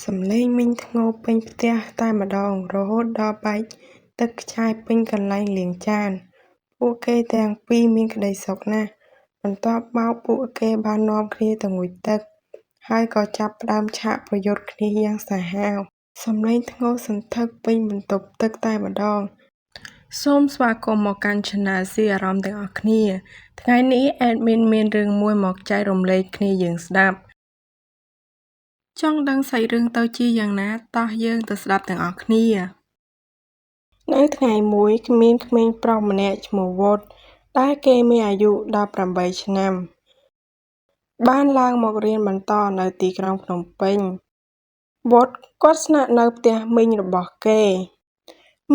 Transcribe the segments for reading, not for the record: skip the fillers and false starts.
សំឡេងមីងធ្ងោពេញផ្ទះតែម្ដងរហូតដល់បែកទឹកខ្ចាយពេញកន្លែងលាងចាន ពួកគេទាំងពីរមានក្ដីសុខណាស់ បន្ទាប់មកពួកគេបាននាំគ្នាទៅងូតទឹក ហើយក៏ចាប់ផ្ដើមឆាកប្រយុទ្ធគ្នាយ៉ាងសាហាវ សំឡេងធ្ងោសន្ធឹកពេញបន្ទប់ទឹកតែម្ដង សូមស្វាគមន៍មកកាន់ Channel ស៊ីអារម្មណ៍ទាំងអស់គ្នា ថ្ងៃនេះ Admin មានរឿងមួយមកចែករំលែកគ្នាយើងស្ដាប់ ចង់ដឹងសាច់រឿងទៅជាយ៉ាងណាតោះយើងទៅស្ដាប់ទាំងអស់គ្នា នៅថ្ងៃមួយមានក្មេងប្រុសម្នាក់ឈ្មោះវុធ ដែលគេមានអាយុ18ឆ្នាំ បានឡើងមករៀនបន្តនៅទីក្រុងភ្នំពេញ វុធគាត់ស្នាក់នៅផ្ទះមីងរបស់គេ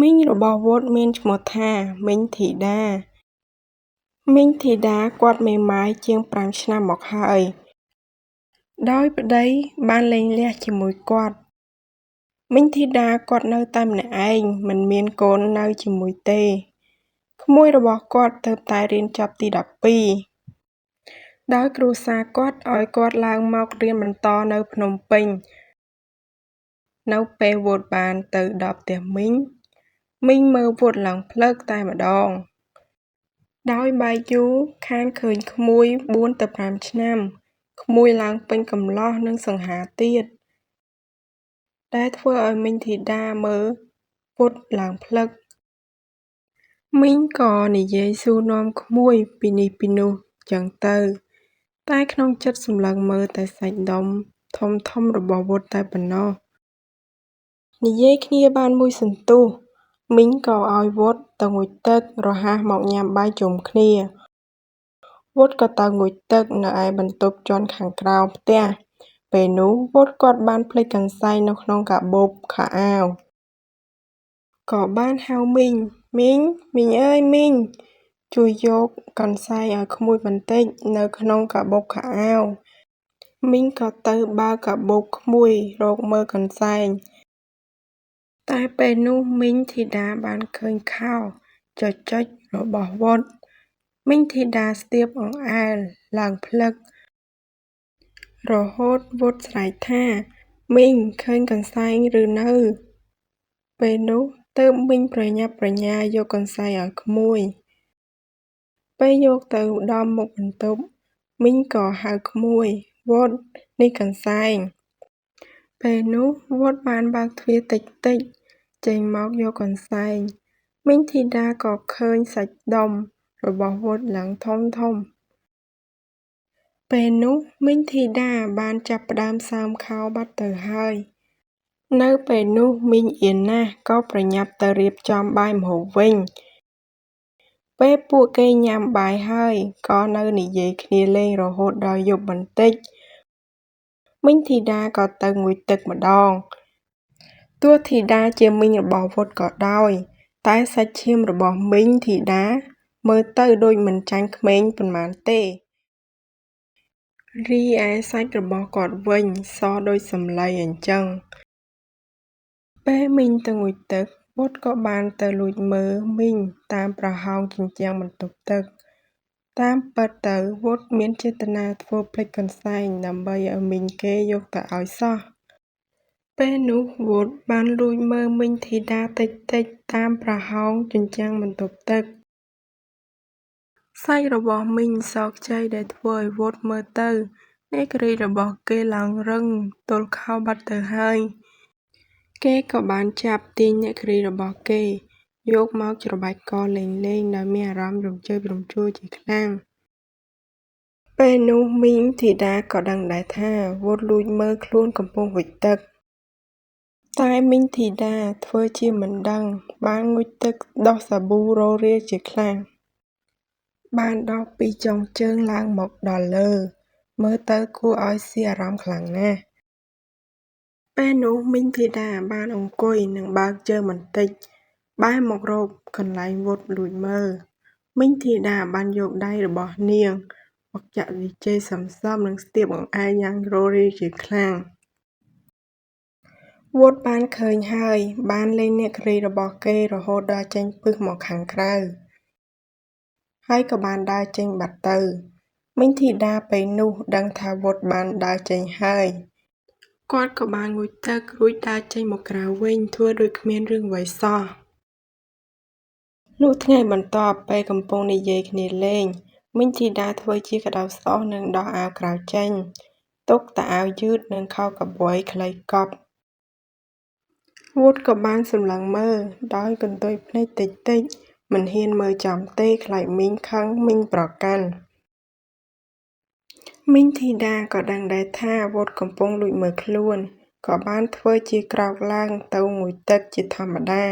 មីងរបស់វុធមានឈ្មោះថា មីងធីតា មីងធីតាគាត់មេម៉ាយជាង5ឆ្នាំមកហើយ ដោយប្តីបានលែងលះជាមួយគាត់ មីងធីតាគាត់នៅតែម្នាក់ឯងមិនមានកូននៅជាមួយទេ ក្មួយរបស់គាត់ទើបតែរៀនចប់ទី12 ដោយគ្រួសារគាត់ឲ្យគាត់ឡើងមករៀនបន្តនៅភ្នំពេញ នៅពេលវុធបានទៅដល់ផ្ទះមីង មីងមើលវុធឡើងភ្លើកតែម្ដង ដោយបែកយូរខានឃើញក្មួយ4ទៅ5ឆ្នាំ ក្មួយឡើងពេញកំឡោះនិងសង្ហាទៀត ដែលធ្វើឲ្យមីងធីតាមើលវុធឡើងភ្លឹក មីងក៏និយាយសួរនាំក្មួយពីនេះពីនោះចឹងទៅ តែក្នុងចិត្តសម្លឹងមើលតែសាច់ដុំធំៗរបស់វុធតែប៉ុណ្ណោះ និយាយគ្នាបានមួយសន្ទុះ មីងក៏ឲ្យវុធទៅងូតទឹករហ័សមកញ៉ាំបាយជុំគ្នា វុធក៏ទៅងូតទឹកនៅឯបន្ទប់ជាន់ខាងក្រោមផ្ទះ ពេលនោះវុធគាត់បានភ្លេចកន្សែងនៅក្នុងកាបូបខោអាវ ក៏បានហៅមីង មីង មីងអើយមីង ជួយយកកន្សែងឲ្យក្មួយបន្តិចនៅក្នុងកាបូបខោអាវ មីងក៏ទៅបើកកាបូបក្មួយរកមើលកន្សែង តែពេលនោះមីងធីតាបានឃើញខោចុចៗរបស់វុធ មីងធីតាស្ទាបអង្អែលឡើងភ្លឹក រហូតវុធស្រែកថា មីងឃើញកន្សែងឬនៅ ពេលនោះទើបមីងប្រញាប់ប្រញាល់យកកន្សែងឲ្យក្មួយ ពេលយកទៅដល់មុខបន្ទប់ មីងក៏ហៅក្មួយ វុធ នេះកន្សែង ពេលនោះវុធបានបើកទ្វារតិចៗចេញមកយកកន្សែង មីងធីតាក៏ឃើញសាច់ដុំរបស់វុធឡើងធំៗ ពេលនោះមីងធីតាបានចាប់ផ្ដើមសើមខោបាត់ទៅហើយ នៅពេលនោះមីងអៀនណាស់ក៏ប្រញាប់ទៅរៀបចំបាយម្ហូបវិញ ពេលពួកគេញ៉ាំបាយហើយក៏នៅនិយាយគ្នាលេងរហូតដល់យប់បន្តិច មីងធីតាក៏ទៅងូតទឹកម្ដង ទោះធីតាជាមីងរបស់វុធក៏ដោយ តែសាច់ឈាមរបស់មីងធីតាមើលទៅដូចមិនចាញ់ក្មេងប៉ុន្មានទេ រីឯសាច់របស់គាត់វិញសដូចសំឡីអញ្ចឹង ពេលមីងទៅងូតទឹក វុធក៏បានទៅលួចមើលមីងតាមប្រហោងជញ្ជាំងបន្ទប់ទឹក តាមពិតទៅវុធមានចេតនាធ្វើភ្លេចកន្សែងដើម្បីឲ្យមីងគេយកទៅឲ្យសោះ ពេលនោះវុធបានលួចមើលមីងធីតាតិចៗតាមប្រហោងជញ្ជាំងបន្ទប់ទឹក សាច់របស់មីងសខ្ចីដែលធ្វើឲ្យវុធមើលទៅ នាគ្រីរបស់គេឡើងរឹងទល់ខោបាត់ទៅហើយ គេក៏បានចាប់ទាញអ្នកគ្រីរបស់គេយកមកច្របាច់កលេងៗដោយមានអារម្មណ៍រំជើបរំជួលជាខ្លាំង ពេលនោះមីងធីតាក៏ដឹងដែរថាវុធលួចមើលខ្លួនកំពុងហុចទឹក តែមីងធីតាធ្វើជាមិនដឹងបានងូតទឹកដោះសាប៊ូរោរាជាខ្លាំង បានដោះពីចុងជើងឡើងមកដល់លើ មើលទៅគួរឲ្យស៊ីអារម្មណ៍ខ្លាំងណាស់ ពេលនោះមីងធីតាបានអង្គុយនិងបើកជើងបន្តិច បែរមករកកន្លែងវុធលួចមើល មីងធីតាបានយកដៃរបស់នាងមកចាក់វិជ័យសឹមៗនិងស្ទាបអង្អែលយ៉ាងរោរាជាខ្លាំង វុធបានឃើញហើយបានលេងអ្នកគ្រីរបស់គេរហូតដល់ចេញពិសមកខាងក្រៅ ហើយក៏បានដើរចេញបាត់ទៅ មីងធីតាពេលនោះដឹងថាវុធបានដើរចេញហើយ គាត់ក៏បានងូតទឹក រួចដើរចេញមកក្រៅវិញ ធ្វើដូចគ្មានរឿងអ្វីសោះ។ លុះថ្ងៃបន្ទាប់ ពេលកំពុងនិយាយគ្នាលេង មីងធីតាធ្វើជាក្តៅស្អុះនិងដោះអាវក្រៅចេញ ទុកតែអាវយឺតនិងខោខូវប៊យខ្លីកប់។ វុធក៏បានសម្លឹងមើល ដោយកន្ទុយភ្នែកតិចៗ មិនហ៊ានមើលចំទេ ខ្លាចមីងខឹងមីងប្រកាន់។ មីងធីតាក៏ដឹងដែរថាវុធកំពុងលួចមើលខ្លួន ក៏បានធ្វើជាក្រោកឡើងទៅងូតទឹកជាធម្មតា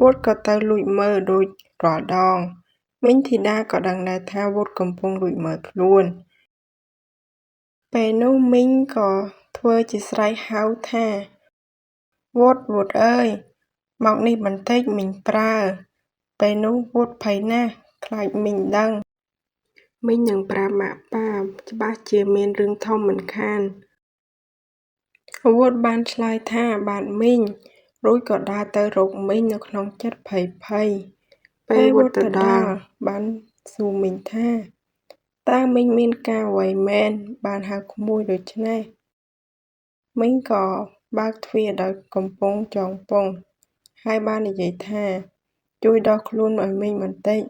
វុធក៏ទៅលួចមើលដូចរាល់ដង។ មីងធីតាក៏ដឹងដែរថាវុធកំពុងលួចមើលខ្លួន។ ពេលនោះមីងក៏ធ្វើជាស្រែកហៅថា វុធ វុធអើយ មកនេះបន្តិចមីងប្រើ។ ពេលនោះវុធភ័យណាស់ ខ្លាចមីងដឹង មីងនឹងប្រាប់ម៉ាក់ប៉ា ច្បាស់ជាមានរឿងធំមិនខាន។ វុធបានឆ្លើយថា បាទមីង រួចក៏ដើរទៅរកមីងនៅក្នុងចិត្តភ័យៗ។ ពេលវុធទៅដល់ បានសួរមីងថា តើមីងមានការអ្វីមែន បានហៅក្មួយដូច្នេះ? មីងក៏បើកទ្វារដោយកំពុងចងពង់ ហើយបាននិយាយថា ជួយដោះខ្លួនឲ្យមីងបន្តិច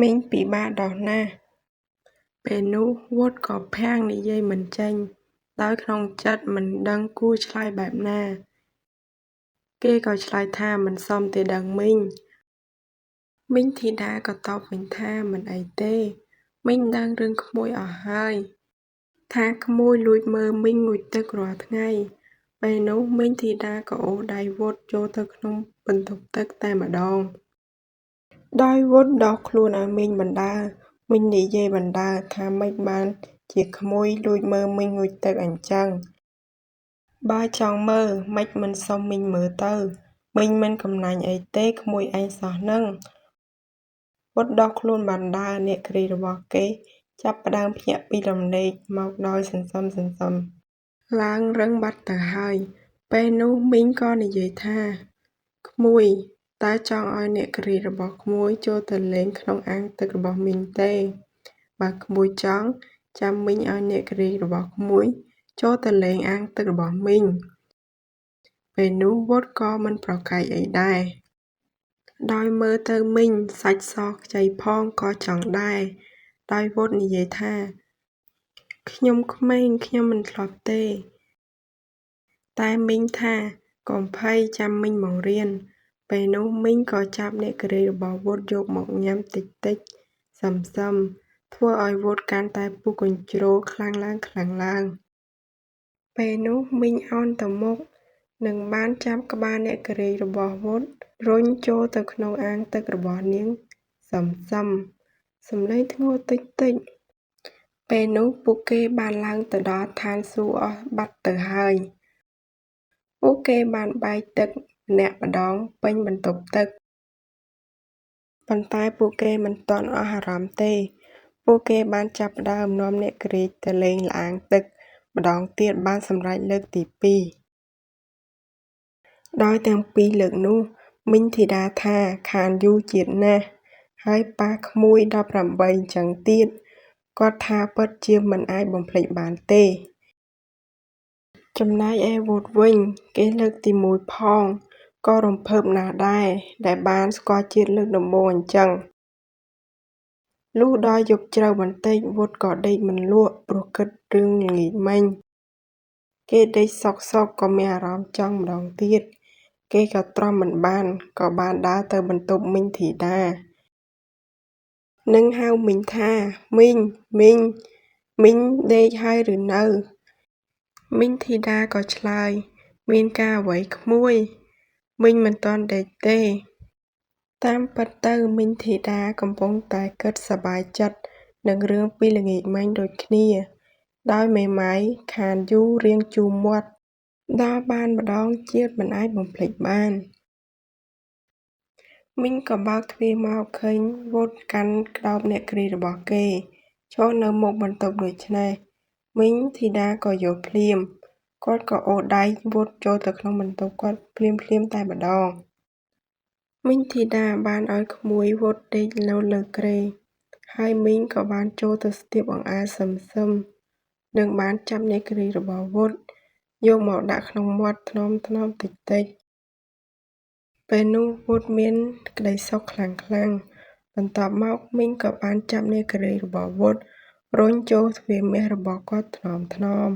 មីងពិបាកដោះណាស់។ ពេលនោះវុធក៏ភាំងនិយាយមិនចេញ ដោយក្នុងចិត្តមិនដឹងគួរឆ្លើយបែបណា គេក៏ឆ្លើយថាមិនសមទេដឹងមីង។ មីងធីតាក៏តបវិញថាមិនអីទេ មីងដឹងរឿងក្មួយអស់ហើយ ថាក្មួយលួចមើលមីងងូតទឹករាល់ថ្ងៃ។ ពេលនោះមីងធីតាក៏អូសដៃវុធចូលទៅក្នុងបន្ទប់ទឹកតែម្ដង ដោយវុធដោះខ្លួនឲ្យមីងបណ្ដើរ មីងនិយាយបណ្ដើរថាម៉េចបានជាក្មួយលួចមើលមីងងូតទឹកអញ្ចឹង បើចង់មើល ម៉េចមិនសុំមីងមើលទៅ មីងមិនកំណាញ់អីទេក្មួយឯងសោះហ្នឹង។ វុធដោះខ្លួនបណ្ដើរ អ្នកគ្រីរបស់គេចាប់ផ្ដើមភ្ញាក់ពីដំណេកមកដោយសន្សឹមៗឡើងរឹងបាត់ទៅហើយ។ ពេលនោះមីងក៏និយាយថា ក្មួយ តើចង់ឲ្យអ្នកគ្រីរបស់ក្មួយចូលទៅលេងក្នុងអាងទឹករបស់មីងទេ? បើក្មួយចង់ ចាំមីងឲ្យអ្នកគ្រីរបស់ក្មួយចូលទៅលេងអាងទឹករបស់មីង។ ពេលនោះវុធក៏មិនប្រកែកអីដែរ ដោយមើលទៅមីងសាច់សខ្ចីផងក៏ចង់ដែរ ដោយវុធនិយាយថា ខ្ញុំក្មេងខ្ញុំមិនធ្លាប់ទេ តែមីងថាកុំភ័យចាំមីងបង្រៀន។ ពេលនោះមីងក៏ចាប់អ្នកគ្រីរបស់វុធយកមកញ៉ាំតិចៗសឹមៗ ធ្វើឲ្យវុធកាន់តែពុះកញ្ជ្រោលខ្លាំងឡើងៗ។ ពេលនោះមីងឱនទៅមុខ និងបានចាប់ក្បាលអ្នកគ្រីរបស់វុធរុញចូលទៅក្នុងអាងទឹករបស់នាងសឹមៗ សំឡេងធ្ងរតិចៗ។ ពេលនោះពួកគេបានឡើងទៅដល់ឋានសួគ៌អស់បាត់ទៅហើយ។ ពួកគេបានបែកទឹកម្នាក់ម្ដងពេញបន្ទប់ទឹក។ ប៉ុន្តែពួកគេមិនទាន់អស់អារម្មណ៍ទេ ពួកគេបានចាប់ផ្ដើមនាំអ្នកគ្រីទៅលេងល្អាងទឹកម្ដងទៀតបានសម្រេចលើកទីពីរ។ ដោយទាំងពីរលើកនោះ មីងធីតាថាខានយូរជាតិណាស់ ហើយប៉ះក្មួយ 18 អញ្ចឹងទៀត គាត់ថាពិតជាមិនអាចបំភ្លេចបានទេ។ ចំណែកឯវុធវិញ គេលើកទីមួយផង ក៏រំភើបណាស់ដែរ ដែលបានស្គាល់ជាតិលើកដំបូងអញ្ចឹង។ លុះដល់យប់ជ្រៅបន្តិច វុធក៏ដេកមិនលក់ព្រោះគិតរឿងល្ងាចមិញ។ គេដេកសុខៗក៏មានអារម្មណ៍ចង់ម្ដងទៀត គេក៏ទ្រាំមិនបាន ក៏បានដើរទៅបន្ទប់មីងធីតា និងហៅមីងថា មីង មីង មីងដេកហើយឬនៅ? មីងធីតាក៏ឆ្លើយ មានការអ្វីក្មួយ? មីងមិនទាន់ដេកទេ។ តាមពិតទៅមីងធីតាកំពុងតែគិតសប្បាយចិត្តនឹងរឿងពីល្ងាចមិញដូចគ្នា ដោយមេម៉ាយខានយូររាងជូរមាត់ ដល់បានម្ដងជាតិមិនអាចបំភ្លេចបាន។ មីងក៏បើកទ្វារមកឃើញវុធកាន់ក្តោបអ្នកគ្រីរបស់គេ ឈរនៅមុខបន្ទប់ដូច្នេះ មីងធីតាក៏យល់ភ្លាម គាត់ក៏អូសដៃវុធចូលទៅក្នុងបន្ទប់គាត់ភ្លាមៗតែម្ដង។ មីងធីតាបានឲ្យក្មួយវុធដេកនៅលើគ្រែ ហើយមីងក៏បានចូលទៅស្ទាបអង្អែលសឹមៗ និងបានចាប់អ្នកគ្រីរបស់វុធ យកមកដាក់ក្នុងមាត់ថ្នមៗតិចៗ ពេលនោះវុធមានក្តីសុខខ្លាំងៗ បន្ទាប់មកមីងក៏បានចាប់នាគរាជរបស់វុធរុញចូលទ្វារមាសរបស់គាត់ថ្នមៗ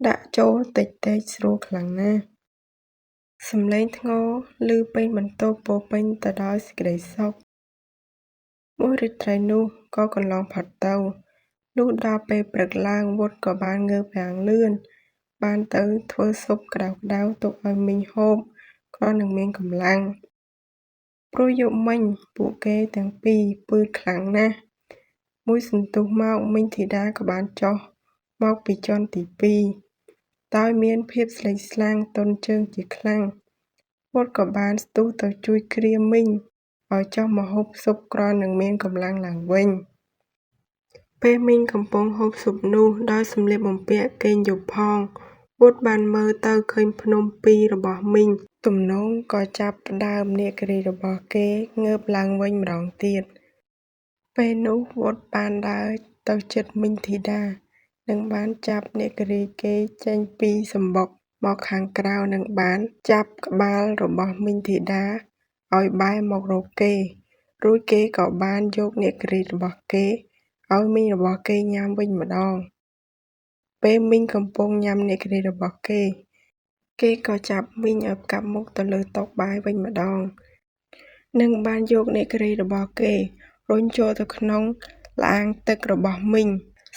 ដាក់ចូលតិចៗស្រួលខ្លាំងណាស់ សំឡេងធ្ងរឮពេញបន្ទប់ពោរពេញទៅដោយសេចក្តីសុខ មួយរាត្រីនោះក៏កន្លងផុតទៅ លុះដល់ពេលព្រឹកឡើងវុធក៏បានងើបយ៉ាងលឿន បានទៅធ្វើស៊ុបក្តៅៗទុកឲ្យមីងហូបគ្រាន់នឹងមានកម្លាំង ព្រោះយប់មិញពួកគេទាំងពីរពឺតខ្លាំងណាស់ មួយសន្ទុះមកមីងធីតាក៏បានចុះមកពីជាន់ទី2 ដោយមានភាពស្លេកស្លាំងទន់ជើងជាខ្លាំង វុធក៏បានស្ទុះទៅជួយគ្រាមីងឲ្យចុះមកហូបស៊ុបគ្រាន់នឹងមានកម្លាំងឡើងវិញ ពេលមីងកំពុងហូបស៊ុបនោះដោយសម្លៀកបំពាក់គេងយប់ផង វុធបានមើលទៅឃើញភ្នំពីររបស់មីង ទំនងក៏ចាប់ផ្ដើមនាគរាជរបស់គេងើបឡើងវិញម្ដងទៀត ពេលនោះវុធបានដើរទៅជិតមីងធីតា និងបានចាប់នាគរាជគេចេញពីសម្បុកមកខាងក្រៅនិងបានចាប់ក្បាលរបស់មីងធីតាឲ្យបែរមករកគេ រួចគេក៏បានយកនាគរាជរបស់គេឲ្យមីងរបស់គេញ៉ាំវិញម្ដង ពេលមីងកំពុងញ៉ាំនាគរាជរបស់គេ គេក៏ចាប់មីងឲ្យផ្កាប់មុខទៅលើតុបាយវិញម្ដង និងបានយកនាគរាជរបស់គេរុញចូលទៅក្នុងល្អាងទឹករបស់មីង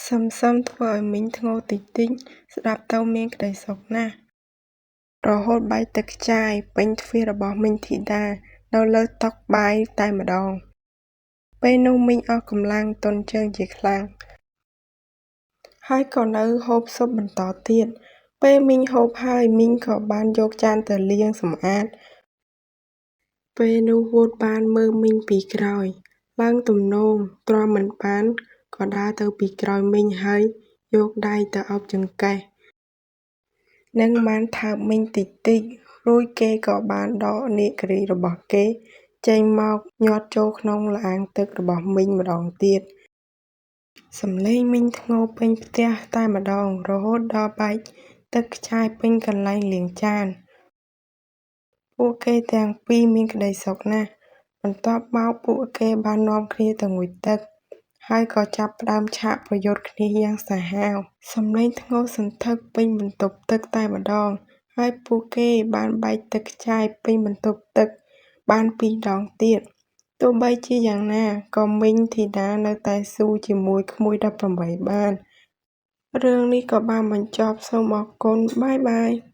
សឹមៗធ្វើឲ្យមីងធ្ងោតិចៗស្ដាប់ទៅមានក្តីសុខណាស់ រហូតបែកទឹកខ្ចាយពេញទ្វាររបស់មីងធីតានៅលើតុបាយតែម្ដង ពេលនោះមីងអស់កម្លាំងទន់ជើងជាខ្លាំង ហើយក៏នៅហូបស៊ុបបន្តទៀត ពេលមីងហូបហើយមីងក៏បានយកចានទៅលាងសម្អាត ពេលនោះវុធបានមើលមីងពីក្រោយ ឡើងទំនងទ្រាំមិនបានក៏ដើរទៅពីក្រោយមីងហើយយកដៃទៅឱបចង្កេះ និងបានថើបមីងតិចៗ រួចគេក៏បានដកនាគរាជរបស់គេចេញមកញាត់ចូលក្នុងល្អាងទឹករបស់មីងម្ដងទៀត សំឡេងមីងធ្ងោពេញផ្ទះតែម្ដងរហូតដល់បែកទឹកខ្ចាយពេញកន្លែងលាងចាន ពួកគេទាំងពីរមានក្តីសុខណាស់ បន្ទាប់មកពួកគេបាននាំគ្នាទៅងូតទឹក ហើយក៏ចាប់ផ្ដើមឆាកប្រយុទ្ធគ្នាយ៉ាងសាហាវ សំឡេងធ្ងោសន្ធឹកពេញបន្ទប់ទឹកតែម្ដង ហើយពួកគេបានបែកទឹកខ្ចាយពេញបន្ទប់ទឹកបានពីរដងទៀត ទោះបីជាយ៉ាងណាក៏មីងធីតានៅតែស៊ូជាមួយក្មួយ18បាន រឿងនេះក៏បានបញ្ចប់សូមអរគុណបាយបាយ។